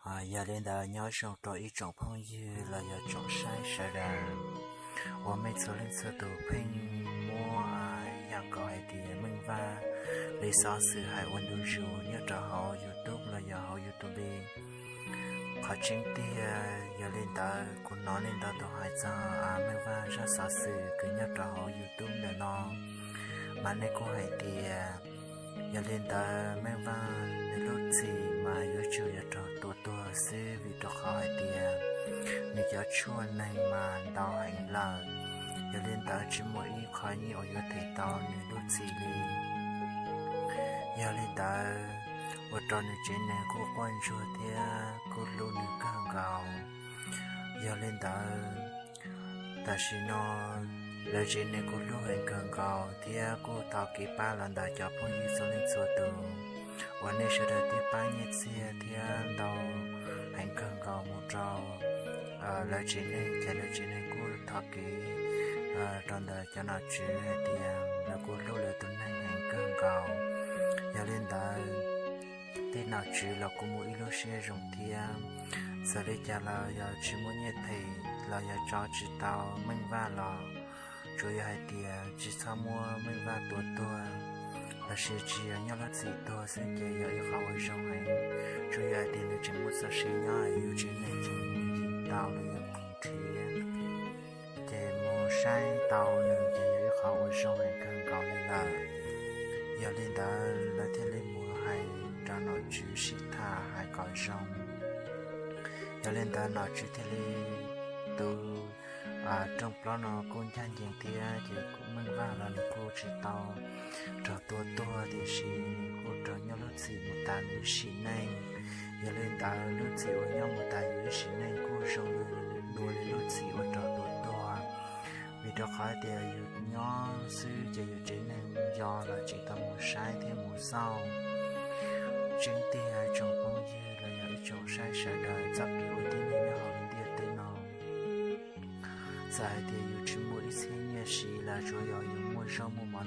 Yog li ntawd nyob zoo rau ib tsoom phooj ywg los yog tsoom saib sawv daws uas mej txhua leej txhua tus pheej muab yam nkaus hais tias Meej Vaj li xov xwm hais ua ntu zus nyob rau hauv YouTube los yog hauv YouTube li. Qhov tseeb tiag yog li ntawd kuv hnov nej ntau tus hais txog Meej Vaj zaj xov xwm kws nyob rau hauv YouTube ntawm no, mas nej kuj hais tias yog li ntawd Meej Vaj nws lub txim mas yuav tsum yuav raug tua tuag xwb vim rau qhov hais tias nws cov tshuaj neeg mas ntau heev lawm. Yog li ntawd tsis muaj ib qho nyiaj uas yuav them tau nws lub txim li. Yog li ntawd ua rau nws tsev neeg kuj quaj ntsuag thiab kuj hlub nws kawg nkaus. Yog li ntawd tam sim no lawv tsev neeg kuj hlub heev kawg nkaus thiab kuj thov kev pab los ntawm cov phooj ywg txhua leej txhua tus uas nej sawv daws twb pab nyiaj txiag thiab ntau heev kawg nkaus mus rau lawv tsev neeg, ces lawv tsev neeg kuj thov kev rau ntawm cov nom tswv hais tias lawv kuj hlub lawv tus neeg heev kawg nkaus. Yog li ntawd tej nom tswv los kuj muaj ib lub siab zoo thiab. Txawm li cas los yog tsis muaj nyiaj them los yog tso tsis tau Meej Vaj los tsuas yog hais tias tsis txhob muab Meej Vaj tua tuag lossis tsis yog nyob lub txim tuag xwb ces yog ib qho uas zoo heev. Tsuas yog hais tias nws tseem muaj txoj sia nyob yus tsev neeg tseem yim tau los yog nrhiav ces mus saib tau nws ces yog ib qho uas zoo heev kawg nkaus li lawm. Yog li ntawd lawv thiaj li mus hais rau nom tswv sib tham hais kom zoo. Yog li ntawd nom tswv thiaj li tus rooj plaub no kuj ncaj ncees thiab ces kuj Meej Vaj los nws kuj tsis tau raug tua tuag tiam sis nws kuj raug nyob lub txim mus tas nws sim neej. Yog li ntawd lub txim uas nyob mus tas yus ib sim neej kuj zoo dua li lub txim uas raug tua tuag, vim rau qhov tias yus nyob xwb ces yus tsev neeg yog los tsis tau mus saib thiab mus xauj. Tseeb tiag tsoom phooj ywg los yog ib tsoom saib sawv daws txoj kev ua tib neeg nyob hauv lub ntiaj teb no, txawm hais tias yus tsis muaj ib txhiab nyiaj siv los tsuas yog yus muaj zaub muaj mov